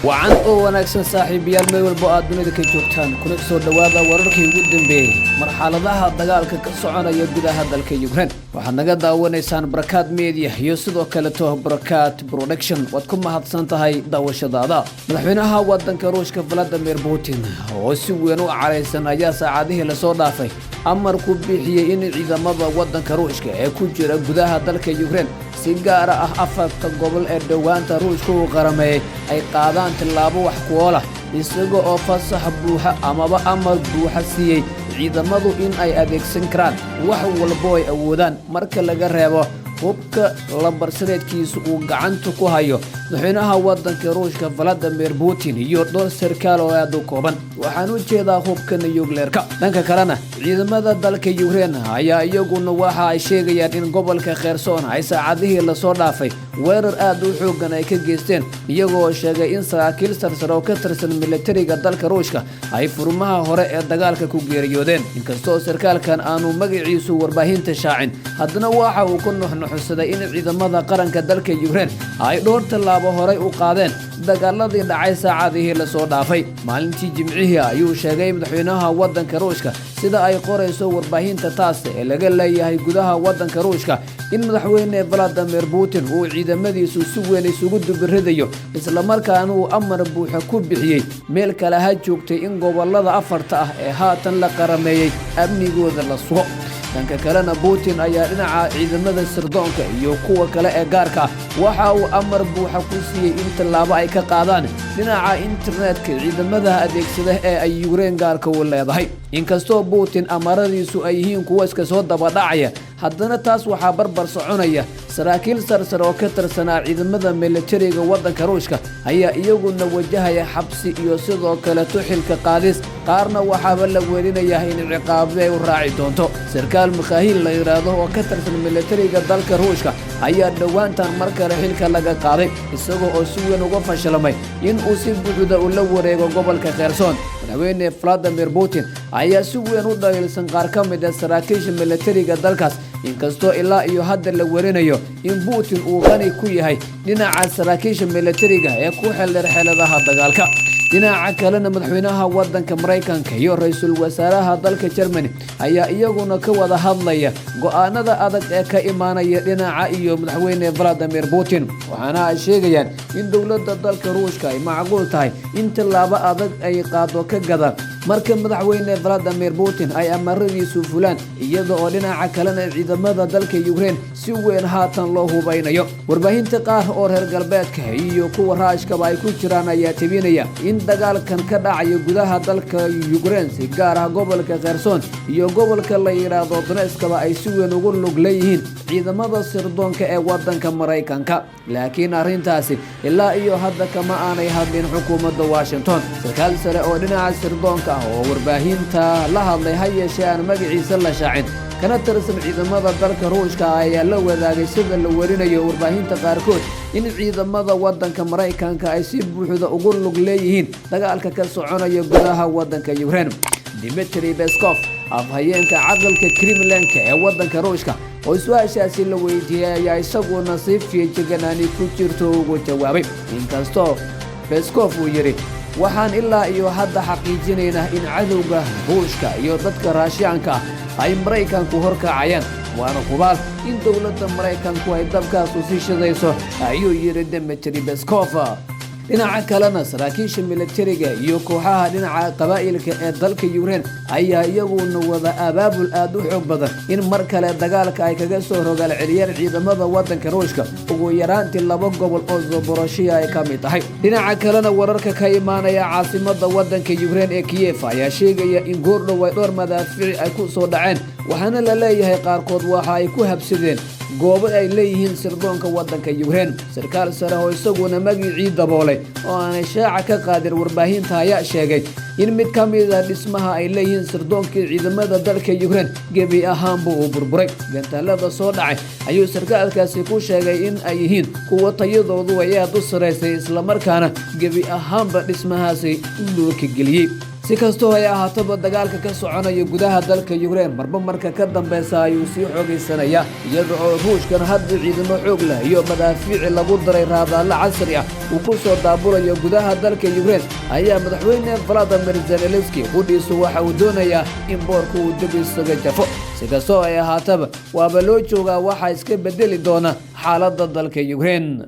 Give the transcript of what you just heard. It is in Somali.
Wacan oo wanaagsan, saaxiibayaal, meel walbo aad dunida ka joogtaan, kuna soo dhowaada wararkii ugu dambeeyey marxaladaha dagaalka ka soconaya gudaha dalka Yukrain. Waxaad naga daawanaysaan Barakaad Media iyo sidoo kaleto Barakaad Production. Waad ku mahadsan tahay daawashadaada. Madaxweynaha wadanka Ruushka Vladimir Putin oo si weyn u caraysan ayaa saacadihii lasoo dhaafay amar ku bixiyey in ciidamada wadanka Ruushka ee ku jira gudaha dalka Yukrain, si gaara ah afarta gobol ee dhowaanta Ruushka uu qarameeyey, ay qaadaan tillaabo wax ku ool ah, isaga oo fasax buuxa amaba amar buuxa siiyey ciidamadu in ay adeegsan karaan wax walbo ay awoodaan, marka laga reebo hubka lambarsareedkiisa uu gacanta ku hayo madaxweynaha wadanka Ruushka Vladimir Putin iyo dhowr sarkaal oo aad u kooban. Waxaan u jeedaa hubka nuyukleerka. Dhanka kalena, ciidamada dalka Yukrain ayaa iyaguna waxa ay sheegayaan in gobolka Kherson ay saacadihii lasoo dhaafay weerar aad u xoogan ay ka geysteen, iyagoo sheegay in saraakiil sarsare oo ka tirsan militariga dalka Ruushka ay furmaha hore ee dagaalka ku geeriyoodeen. Inkastoo sarkaalkan aanu magaciisu warbaahinta shaacin, haddana waxa uu ku nuxnuxsaday in ciidamada qaranka dalka Yukrain ay dhowr tallaabo horay u qaadeen dagaaladii dhacay saacadihii lasoo dhaafay. Maalintii Jimcihii ayuu sheegay madaxweynaha wadanka Ruushka, sida ay qorayso warbaahinta TASS ee laga leeyahay gudaha wadanka Ruushka, in madaxweyne Vladimir Putin uu ciidamadiisu si weyn isugu dubiridayo, islamarkaana uu amar buuxa ku bixiyey meel kale ha joogtay in gobolada afarta ah ee haatan la qarameeyey amnigooda la sugo. Dhanka kalena, Putin ayaa dhinaca ciidamada sirdoonka iyo kuwa kale ee gaarka ah waxa uu amar buuxa ku siiyey in tallaabo ay ka qaadaan dhinaca internetka ciidamada adeegsada ee ay Yukrain gaarka u leedahay. Inkastoo Putin amaradiisu ay yihiin kuwa iska soo dabadhacaya, haddana taas waxaa barbar soconaya saraakiil sarsare oo ka tirsanaa ciidamada militariga waddanka Ruushka ayaa iyaguna wajahaya xabsi iyo sidoo kaleto xilka qaadis. Qaarna waxaaba la werinayaa in ciqaabi ay u raaci doonto. Sarkaal Mikhahiil la yidhaahdo oo ka tirsan militariga dalka Ruushka ayaa dhowaantan mar kale xilka laga qaaday, isagoo oo si weyn uga fashalmay in uu si buuxda ula wareego gobolka Kherson. Madaxweyne Vladimir Putin ayaa si weyn u dhaliilsan qaar ka mid ah saraakiisha militariga dalkaas, inkastoo ilaa iyo hadda la warinayo in Putin uu qani ku yahay dhinaca saraakiisha militariga ee ku xeeldheer xeeladaha dagaalka. Dhinaca kalena, madaxweynaha wadanka Maraykanka iyo ra-iisul wasaaraha dalka Germany ayaa iyaguna ka wada hadlaya go'aanada adag ee ka imaanaya dhinaca iyo madaxweyne Vladimir Putin, waxaana ay sheegayaan in dowladda dalka Ruushka ay macquul tahay in tallaabo adag ay qaado ka gada marka madaxweyne Vladimir Putin ay amaradiisu fulaan, iyada oo dhinaca kalena ciidamada dalka Ukraine si weyn haatan loo hubaynayo. Warbaahinta qaar oo reer galbeedka iyo kuwa Raashkaba ay ku jiraan ayaa tebinaya in dagaalkan ka dhacaya gudaha dalka Ukraine, si gaar ah gobolka Kherson iyo gobolka la yidhaahdo Donetskaba, ay si weyn ugu lug leeyihiin ciidamada sirdoonka ee wadanka Maraykanka, laakiin arrintaasi ilaa iyo hadda kama aanay hadlin xukuumadda Washington. Sarkaal sare oo dhinaca sirdoonka ah oo warbaahinta la hadlay, ha yeeshee aan magaciisa la shaacin, kana tirsan ciidamada dalka Ruushka ayaa la wadaagay, sida la warinayo warbaahinta qaarkood, in ciidamada wadanka Maraykanka ay si buuxda ugu lug leeyihiin dagaalka ka soconaya gudaha wadanka Ukraine. Dimitri Peskov, afhayeenka aqalka Kremlinka ee wadanka Ruushka, oo su-aashaasi la weydiiyey, ayaa isaguna si feejiganaani ku jirto ugu jawaabay. Inkastoo Peskov uu yidhi, "Waxaan ilaa iyo hadda xaqiijinaynaa in cadowga Ruushka iyo dadka Raashiyaanka ah ay Maraykanku horkacayaan, waana hubaal in dowladda Maraykanku ay dabkaasu sii shidayso," ayuu yidhi Dimitri Peskov. Dhinaca kalena, saraakiisha militariga iyo kooxaha dhinaca qabaa'ilka ee dalka Yukrain ayaa iyaguna wada abaabul aad u xoog badan in mar kale dagaalka ay kaga soo rogaal celiyeen ciidamada wadanka Ruushka, ugu yaraantii laba gobol oo Zaporozhye ay ka mid tahay. Dhinaca kalena, wararka ka imaanaya caasimada wadanka Yukrain ee Kiyef ayaa sheegaya in goordhow ay dhowr madaafiic ay ku soo dhaceen, waxaana la leeyahay qaarkood waxa ay ku habsadeen goobo ay leeyihiin sirdoonka wadanka Yukrain. Sarkaal sare oo isaguna magicii daboolay oo aanay shaaca ka qaadin warbaahinta ayaa sheegay in mid ka mid ah dhismaha ay leeyihiin sirdoonkii ciidamada dalka Yukrain gebi ahaanba uu burburay. Gantaalada soo dhacay ayuu sarkaalkaasi ku sheegay in ay yihiin kuwa tayadoodu ay aad u saraysay, islamarkaana gebi ahaanba dhismahaasi dhulka geliyey. Si Si kastoo ay ahaataba, dagaalka ka soconaya gudaha dalka Yukrein marba marka ka dambeysa ayuu sii xoogaysanaya, iyada oo Ruushkan hadda ciidamo xoog leh iyo madaafiici lagu daray raadaallo casri ah uu ku soo daabulayo gudaha dalka Yukrein. Ayaa madaxweyne Valadimir Zelenski qudhiisu waxa uu doonayaa in boorka uu dib isaga jafo. Si kastoo ay ahaataba, waaba loo joogaa waxaa iska bedeli doona xaaladda dalka Yukrein.